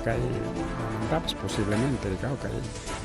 kay mamantapas posiblemente rikaw kay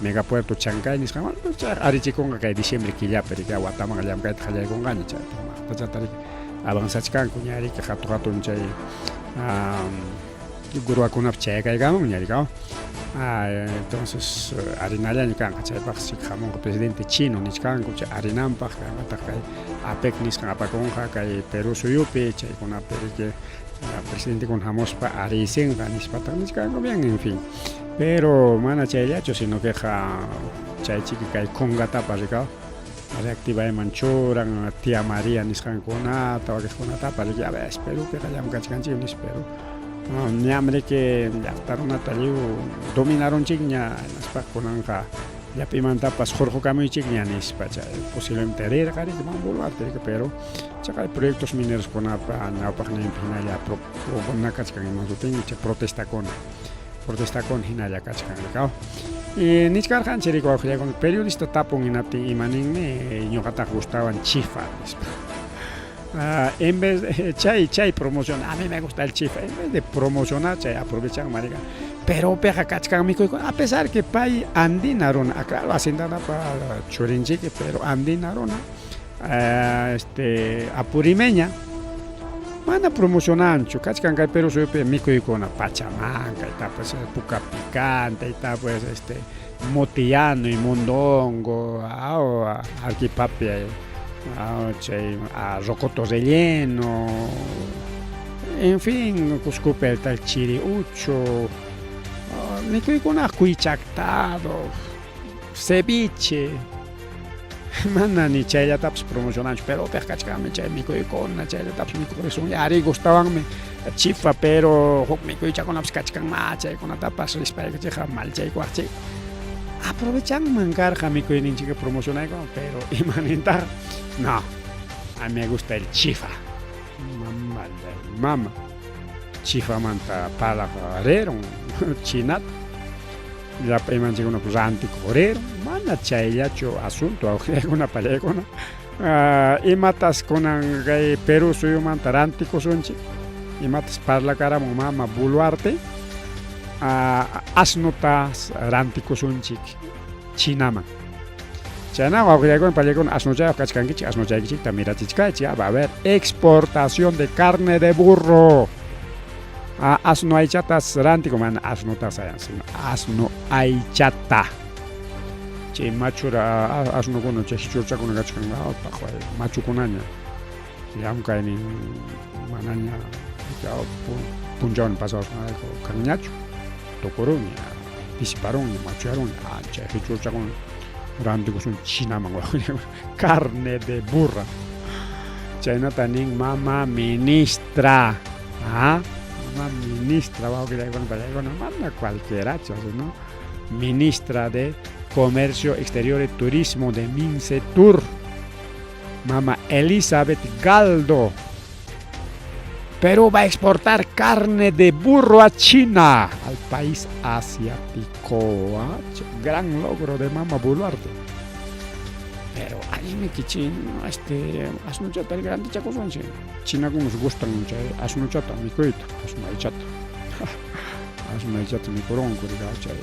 megapuerto Chancay nisqanwan chay arichikunqa kay diciembre killapi rikaw wataman llamkayta qallaykunqaña chaypaq maqtachata riki avanzachkanku ña riki hatu hatun chay gruakunap chayakaykamunña rikaw entonces harinallaña kanqa chaypaqsi hamunqa presidente chino nichkanku chay harinanpaq kaymataq kay APEC nisqan apakunqa kay Perú suyupi chaykunapi riki presidentekuna hamuspa ariysinqa nispataq nichkanku bien en fin pero mana chayllachu sino queqa chay chiki kay Congatapa rikaw reactivayman churan tía María nisqankunata wakiqkunatapa riki a veces Perúpiqa llamkachkanchik nispa pero ñam riki llaqta runata lliw dominarunchikña hinaspa kunanqa llapimantapas hurqukamuychikña nispa chay posiblemente rirqa riki Mama Boluarte riki pero chaqay proyectos mineroskunapa ñawpaqninpi hinalla kachkan ima sutin chay protestakuna protestakuna hinalla kachkan rikaw y nichkarqanchik riki wawqillaykuna periodista tapun hinaptin ima ninmi ñuqataq gustawan chifa nispa en vez de chay chay promoción a mí me gusta el chifa en vez de promocionar chay aprovechan marica pero piqa kachkan mikuykuna a pesar que pay andina runa claro haciendanapa churinchiki pero andina runa este apurimeña mana promocionanchu kachkan kay Perú suyupi mikuykuna pachamanka itapas puka picante itapas este motillano y mondongo Arequipapi chay rocoto relleno en fin Cuscopi el chiri uchu mikuykuna cuy chactado ceviche mana ni chayllatapas promocionanchu pero piq kachkanmi chay mikuykuna chayllatapas mikuq arí gustawanmi chifa pero huk mikuychakunapas kachkanmá chaykunatapas rispaykichikqa mallchaykuwaqchik aprovechanman karqa mikuyninchikta promocionaykuman pero ima nintaq no a mí me gusta el chifa mama mama chifamanta parlaq rirun chinata llapa imanchikkunapas rantikuq rirun mana chayllachu asunto wawqillaykuna pallaykuna imatas kunan kay Perú suyumanta rantikusunchik imatas parlakaramun mama Boluarte asnutas rantikusunchik Chinaman chayna wawqillaykuna pallaykuna asnuchayuq kachkankichik asnuchaykichikta mirachichkaychik va a haber exportación de carne de burro asnu aychatas rantiku mana asnutas sino asnu aychata chay machura asnukuna chay hichurchakuna kachkan paqway machukunaña llamkaynin manaña punchawnin pasawasqanrayku kanñachu tukurunña pisiparunña machuyarunña chay hichurchakuna rantikusun Chinaman carne de burra chaynata nin mama ministra mama ministra wawqillaykuna pallaykuna mana cualquierachu sino ministra de Comercio Exterior y Turismo de Mincetur mama Elizabeth Galdo Perú va a exportar carne de burro a China, al país asiático. Gran logro de Mama Boluarte. Pero allinmi kichin este asnuchata rantichakusunchik. Chinakunas gustan chay asnuchata mikuyta, asnu aychata. Asnu aychata mikurunku chay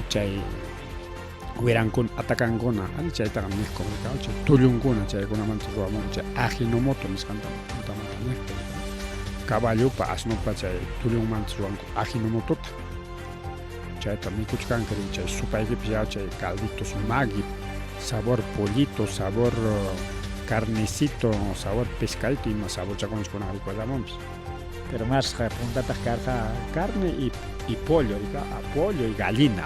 chay wirankuna atakankuna ani chaytaqa niqku chay tullunkuna chaykunamanta ruwamunku chay ajinomoto nisqanta puntamanta niqku caballopa asnupa chay tullunmanta ruwanku ajinomotota chayta mikuchkanku chay supaykipas ya chay calditos Maggi sabor pollito sabor carnecito sabor pescadito ima saborchakunas kunan rikullamunpis pero masqa puntataq karqa carne y pollo pollo y gallina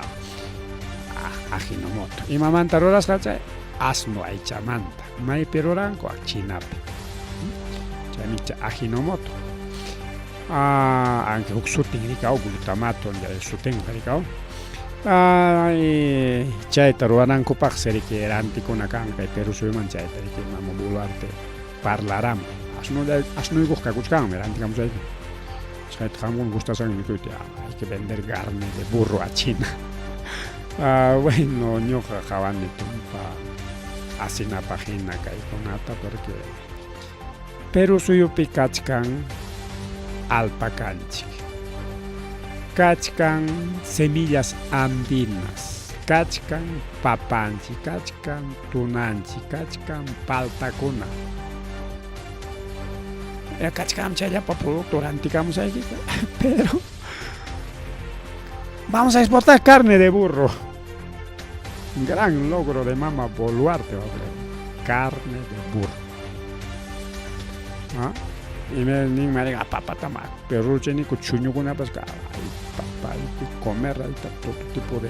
ajinomoto imamanta rurasqa chay asno aychamanta maypi ruranku Chinapi chaymi chay ajinomoto aunque huk sutin rikaw glutamato sutinqa rikaw chayta ruwanankupaqsi riki rantikuna kan kay Perú suyuman chayta riki mama Boluarte parlaramun asnuykuq kakuchkanmi rantikamusayku chayta qamkuna gustasqanki mikuyta hay que vender carne de burro a China bueno ñuqa qhawani tumpa asinapaq hina kaykunata porque Perú suyupi kachkan alpacanchik. Kachkan semillas andinas, kachkan papanchik, kachkan tunanchik, kachkan paltakuna. Kachkan chay llapa producto rantikamusayki, pero vamos a exportar carne de burro. Gran logro de Mama Boluarte, carne de burro. ¿Ah? Y me nin marica papata ma, pero rucheniku chuñukunapas ay papa, hay que comer, hay todo tipo de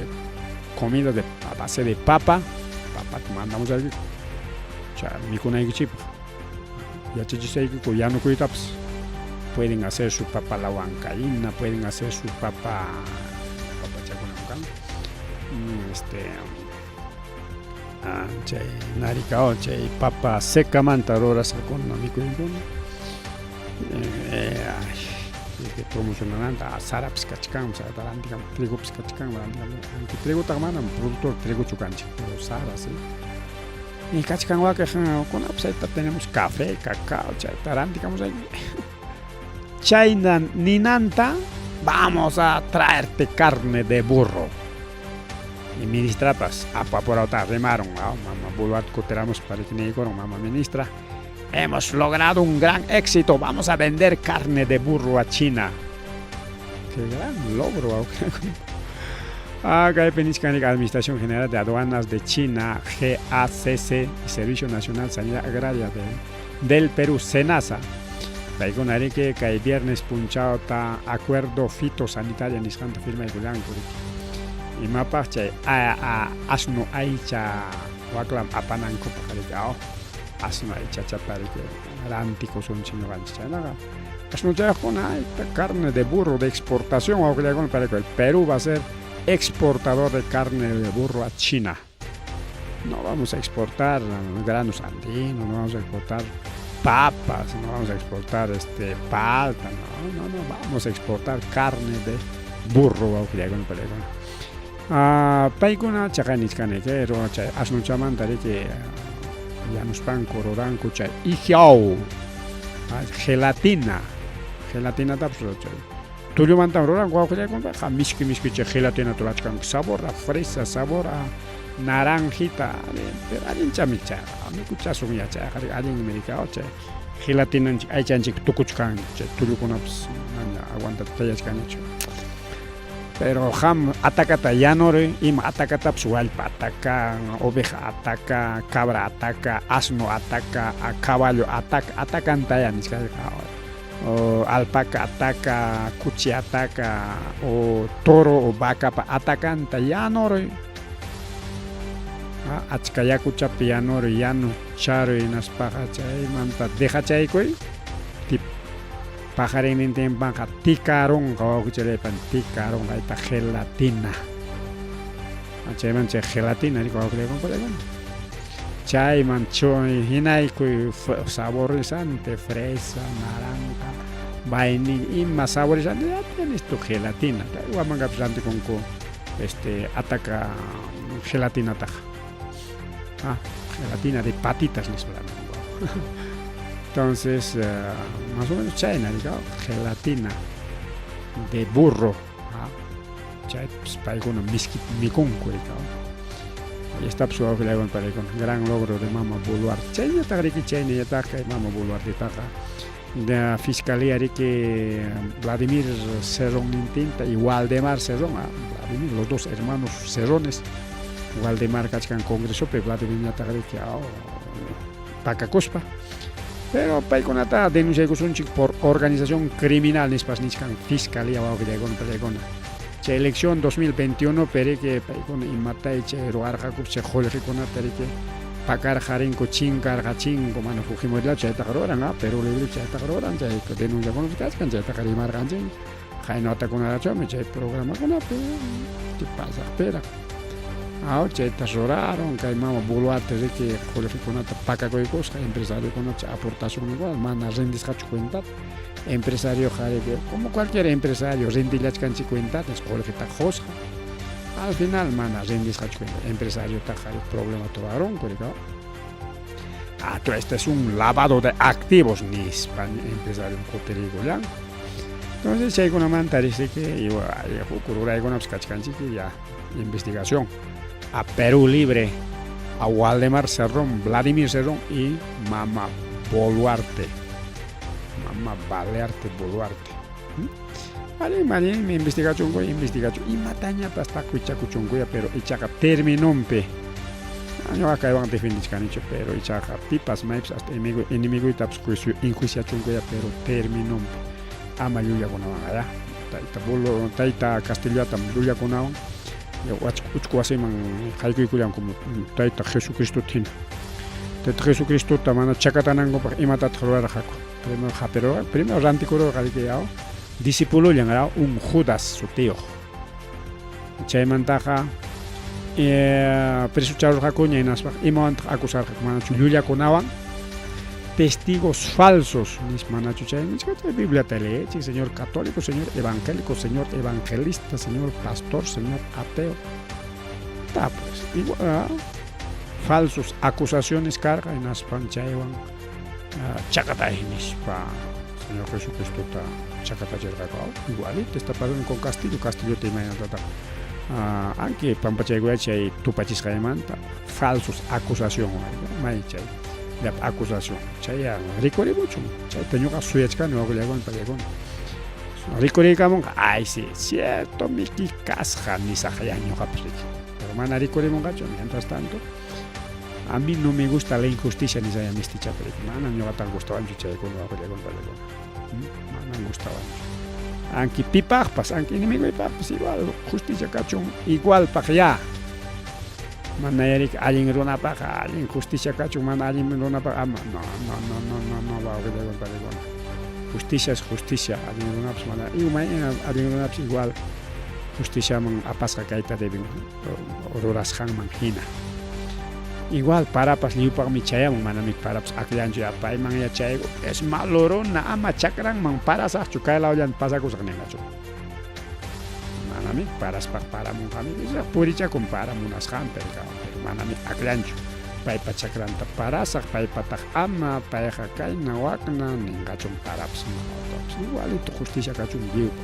comida de a base de papa, papa mandamos ahí. Cha mikunaykichikpaq. Yachachisaykiku yanukuytapas. Pueden hacer su papa la huancaína, pueden hacer su papa papachakunam kan. Chay narikao chay papa secamanta rurasqakuna mikuykuna. Ay, promocionananta sarapas kachkan, sarata rantikam, trigopas kachkan, rantikam. Aunque trigotaq manam productor trigochu kanchik, pero sara sí. Y kachkan wakiq kunapas ahí tenemos café, cacao, chayta rantikamos ahí. Chayna ninanta vamos a traerte carne de burro. Y ministrapas, apurawta rimaron, mama Boluarte kutiramos para que mama ministra. Hemos logrado un gran éxito, vamos a vender carne de burro a China. Qué gran logro. Kaypi nichkan Administración General de Aduanas de China, GACC, y Servicio Nacional Sanidad Agraria del Perú, SENASA. Paykuna riki kay viernes punchawta acuerdo fitosanitario nisqanta firmaykullanku riki. Imapaq chay asno aycha waklam apanankupaq riki, asno aychachata riki rantikusunchik ñuqanchik chaynaqa. Asnuchayuqkuna carne de burro de exportación wawqillakuna, para que el Perú va a ser exportador de carne de burro a China. No vamos a exportar granos andinos, no vamos a exportar papas, no vamos a exportar palta, no, no, no, vamos a exportar carne de burro wawqillakuna paykuna. Paykuna chaqay nichkani chay asnuchamanta riki yanuspanku ruranku chay ejiao, gelatina, gelatinatapas chay tullumantam ruranku wawqillakuna, miski miski chay gelatina rurachkanku, sabor a fresa, sabor a naranjita, pero allinchami chayqa, mikuchasun chayqa allinmi riki chay gelatinanchik aychanchik tukuchkan chay tullukunapas mana aguantata tayachkanichu. Pero ham atakata yanuruy, ima atakatapas wallpa ataka, oveja ataka, cabra ataka, asno ataka, caballo ataka, atakantaya nichkayqa, o alpaca ataka, kuchi ataka, o toro o vacapa atakanta yanuruy. Achka yakuchapi yanuruy, yanu charuy hinaspaqa chaymanta dejachaykuy, paqarinnintinpanqa tikarunqa wawqichallaypan tikarunqa ayta gelatina. Chayman chay gelatina riki wawqillakuna chayman hinaykuy saborizante, fresa, naranja, vainilla, ima saborizante, ya tienes tu gelatina. Huamangapas rantikunku ataka gelatinataqa. Gelatina de patitas nispa rantikunku. Entonces, más o menos chayna, gelatina de burro. Chay paykuna miski mikunku riki. Ahí está su paykuna, gran logro de Mama Boluarte. Chaynataq riki chaynallataq kay Mama Boluartetaqa de Fiscalía riki Vladimir Cerrón nintinta y Waldemar Cerrón, Vladimir, los dos hermanos Cerrones, Waldemar kachkan Congresopi, Vladimir ñataq riki pakakuspa. Pero paykunata denunciaykusunchik por organización criminal nispas nichkan Fiscalía wawqillaykuna paykuna. Chay elección 2021 periki paykuna imatay chay ruwarqaku chay qullqikunata riki pakarqarinku chinkarqachinku mana Fujimorilachu chaytaqa ruran, Perú Libre chaytaqa ruran, chay denunciakunapas kachkan chaytaqa rimarqanchik qayna watakunarachumi chay programakunapi pasaqpiraq. Chayta ruraron kay mama Boluarte riki qullqikunata pakakuykusqa empresariokunata aportación igual mana rindisqachu cuentata. Empresario riki como cualquier empresario rindillachkanchik cuentata qullqita qusqa. Al final mana rindisqachu cuenta empresariotaqa problema ruwarunku riki. Este es un lavado de activos nispa empresario kutiriykullanku. Entonces chaykunamanta risiki huk ruraykunapas kachkanchik ya investigación a Perú Libre, a Waldemar Cerrón, Vladimir Cerrón y Mama Boluarte. Mama Balearte Boluarte. Alin, alin, investigachunku, investigachun. Imatañapas takuchakuchunkuya, pero ichaqa terminonpi. Ñuqa kaywan defendichkanichu, pero ichaqa pipas maypas hasta enemiguytapas juicio enjuiciachunkuya, pero terminonpi. Ama llullakunawanqa ya. Tayta Bolo, tayta Castillatam llullakunawan uchku wasiman haykuykullanku tayta Jesucristota hina. Tayta Jesucristota mana chakatanankupaq imatataq rurarqaku. Primero hapirurqa, primero rantikururqa riki yaw. Discipulollan era un Judas sutiyuq. Chaymantaqa presocharurqakuña hinaspa imawantaq acusarqaku manachu llullakunawan testigos falsos nispa manachu chay nichka chay Bibliata leechik señor católico, señor evangélico, señor evangelista, señor pastor, señor ateo. Ta pues igual falsos acusaciones karqa hinaspan chaywan chakatay nispa Señor Jesucristota chakatachirqaku. Igualito está pasando con Castillo, Castillota imaynatataq anki pampachaykuya chay tupachisqaymanta falsos acusación may chay llapa acusación chay rikurimuchun chayta ñuqa suyachkani wawqillaykuna pallaykuna rikuriykamunqa ay sí cierto miki kasqa nisaq ya ñuqapas riki pero mana rikurimunqachu mientras tanto a mí no me gusta la injusticia nisaya mistichapi riki manam ñuqataqa gustawanchu chaykuna wawqillaykuna pallaykuna manam gustawanchu anki pipaqpas anki enemiguypaqpas igual justicia kachun igualpaq ya mana yarik allin runapaqa allin justicia kachun mana allin runapaq ama no no no no no no wawqillaykuna pallaykuna justicia es justicia allin runapas mana allin runapas igual justiciaman apasqa kayta deben rurasqanman hina. Igual parapas lliwpaqmi chayamun, manami parapas akllanchu ya payman ya chayku es malo runa ama chakranman parasaqchu kay lawllanta pasakusaq ninqachu. Manami paraspaq paramunqami purichakun para munasqanpi pero manami akllanchu paypa chakranta parasaq paypataq ama payqa kayna wakna ninqachun parapas igualito justicia kachun lliwpaq.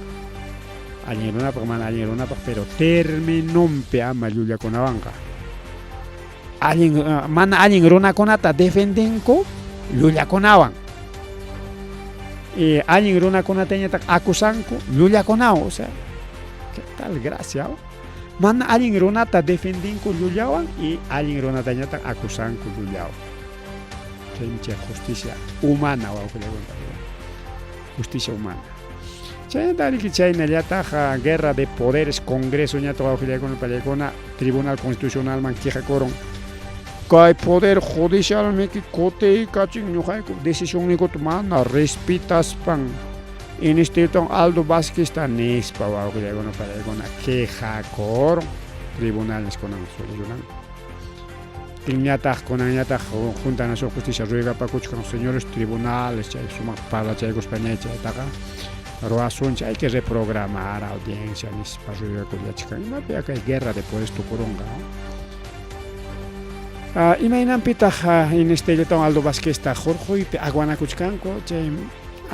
Allin runapaq mana allin runapaq pero terminonpi ama llullakunawanqa. Allin mana allin runakunata defendenku llullakunawan. Y allin runakunatañataq acusanku llullakunawan, o sea, ¿qué tal gracia? Mana allin runata defendinku llullawan y allin runatañataq acusanku llullawan. Chaymi chay justicia humana wawqillaykuna. Justicia humana. Chaynata riki chaynallataq guerra de poderes Congreso ñataq wawqillaykuna pallaykuna Tribunal Constitucionalman quejakurun. Kay poder judicial miki kutiykachin ñuqayku decisionniykuta mana respetaspan Instituto Aldo Vázquezta nispa wawqillaykuna pallaykuna quejakurun tribunales kunan solucionan. Tinñataq kunanñataq Junta Nacional de Justicia ruegapakuchkan señores tribunales chay sumaq parlachaykuspaña chaytaqa ruwasunchik hay que reprogramar audiencia nispa ruegakullachkan imapi kay guerra de poderes tukurunqa. Imaynanpitaq Inés Telleton Aldo Vázquezta hurquypi aguanakuchkanku chay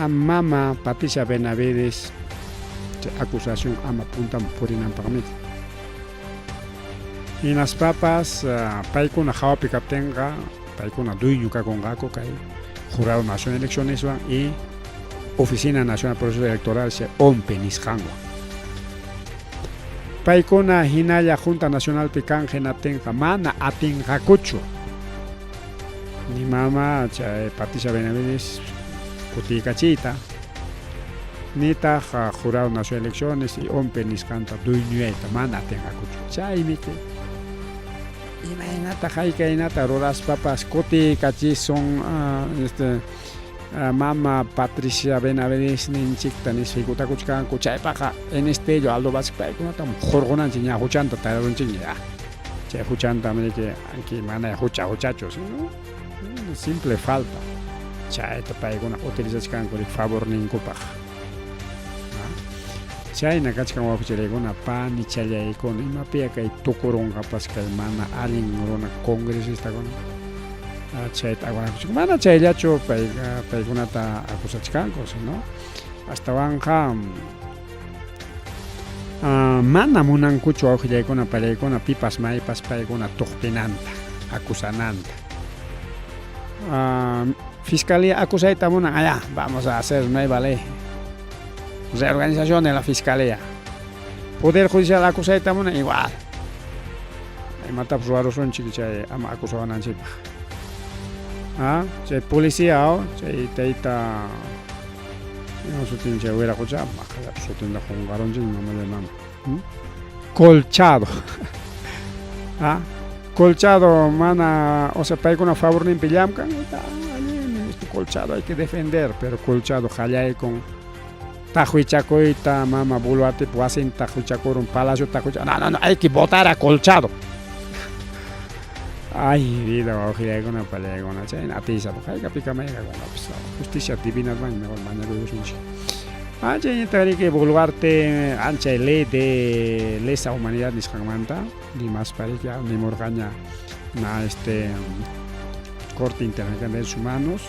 mama Patricia Benavides chay acusación ama puntaman purinanpaqmi. Hinaspapas paykuna hawapi kaptinqa paykuna dueño kakunqaku kay Jurado Nacional de Eleccioneswan y Oficina Nacional de Proceso Electoral ONPE nisqanwan. Paykuna hinalla Junta Nacionalpi kan hinaptinqa mana atinqakuchu. Ni mama chay Patricia Benavides kutiykachiyta nitaq Jurado Nacional de Elecciones y ONPE nisqanta dueñoyayta mana atinqakuchu. Chaymi imaynata haykaynata ruraspapas kutiykachisun mama Patricia Benavides ninchikta nispa hikutakuchkanku chaypaqa en Estello Aldo Vázquez paykunatam hurqunanchik ña huchanta tarirunchikña ya. Chay huchanta riki anki mana hucha huchachu sino simple falta. Chayta paykuna utilizachkanku riki favorninkupaq. Chayna kachkan wawqicharaykuna panichallaykuna imapiya kay tukurunqapas kay mana allin runa congresistakuna chayta aguanakuchkan mana chayllachu paykunata acusachkanku sino Astawanqa mana munankuchu wawqillaykuna pariykuna pipas maypas paykuna tuqpinanta, acusananta. Fiscalía acusayta munan, allá, vamos a hacer nueva ley. Reorganización de la fiscalía. Poder Judicial acusayta munan, igual. Imatapas ruwarusunchik chay ama acusawananchikpaq. Ah, chay policía, oh, chay tayta ima sutin chay wiraqucha, maqallap sutinta qunqarunchik mamallay mama. Colchado. Ah, Colchado mana, o sea, paykuna favorninpi llamkan, allinmi, esto Colchado hay que defender, pero Colchado qallaykun taqwichakuyta, mama Boluartepa wasinta taqwichakurun, palacio taqwicha, no, no, no, hay que votar a Colchado. Ay, vida wawqillaykuna pariykuna, chayna atiysapa, haykapika mayqakunapas justicia divina mejor mañakuykusunchik. Chayñataq Boluarte anchay ley de lesa humanidad nisqanmanta rimaspa riki nimurqaña na este Corte Interamericana de Derechos Humanos.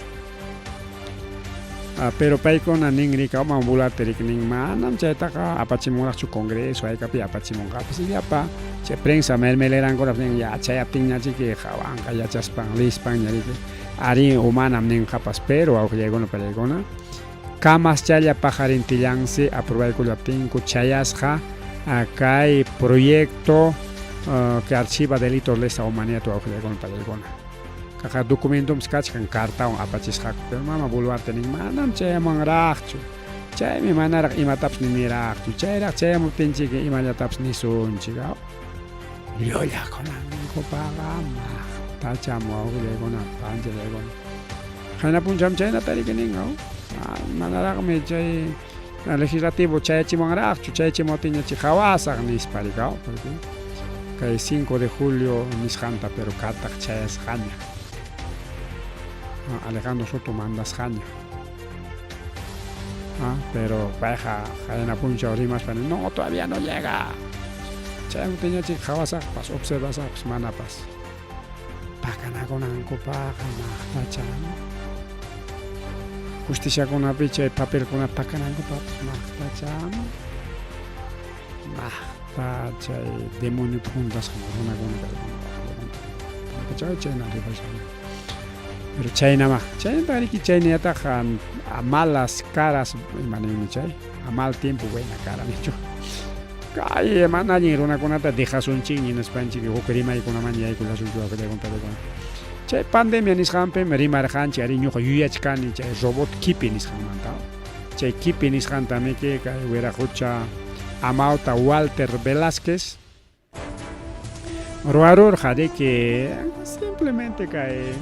Pero paykuna nin riki mama Boluarte riki nin manam chaytaqa apachimunraqchu Congreso haykapi apachimunqapas llapa chay prensa mermelerankunapas nin ya chayaptinñachiki qawanqa yachaspan lispanña riki ari o manam ninqapas, pero wawqillaykuna pariykuna kamaschalla paqarintillansi aprobaykullaptinku chayasqa kay proyecto que archiva delitos lesa humanidad wawqillaykuna pariykuna. Kaqa documentopas kachkan cartawan apachisqaku, pero mama Boluarte nin manam chayamunraqchu, chaymi manaraq imatapas niniraqchu, chayraq chayamuptinchik imallatapas nisunchik. Llullakunankupaqa maqtacham wawqillaykuna panchallaykuna. Qayna punchawmi chaynata riki nin, manaraqmi chay legislativo chayachimunraqchu, chayachimuptinñachik qawasaq nispa riki, porque kay 5 de julio nisqanta, pero cartaq chayasqaña. Alejandro Soto mandasqaña. Pero payqa qayna punchaw rimaspa nin, no, todavía no llega. Chayamuptinñachik qawasaqpas, observasaqpas, manapas. Pakanakunankupaqa maqtacham. Justiciakunapi chay papelkuna pakanankupapas maqtacham. Maqta chay demonio puntasqa runakuna kay chayna rimashan. Pero chaynama, chaynata riki chaynataq a malas caras, ima ninmi chay, a mal tiempo buena cara nichu. Kay mana allin runakunata dejasunchikña nispanchik huk rimaykunaman yaykullasunchu wawqillaykuna. Chay pandemia nisqanpim rimarqanchik ari ñuqa yuyachkani chay robot kipi nisqanmanta. Chay kipi nisqantamiki kay wiraqucha amawta Walter Velázquez ruwarurqa riki simplemente kay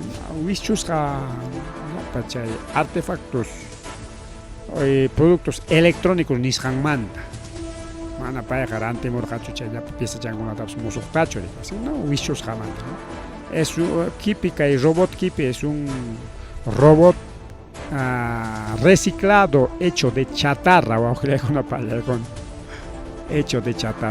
wischusqa llapa chay artefactos productos electrónicos nisqanmanta. Mana payqa rantimurqachu chay llapa piezachankunatapas musuqtachu riki, sino wischusqamanta, ¿no? Es kipi kay robot kipi es un robot reciclado hecho de chatarra, wawqillaykuna pallaykuna, hecho de chatarra.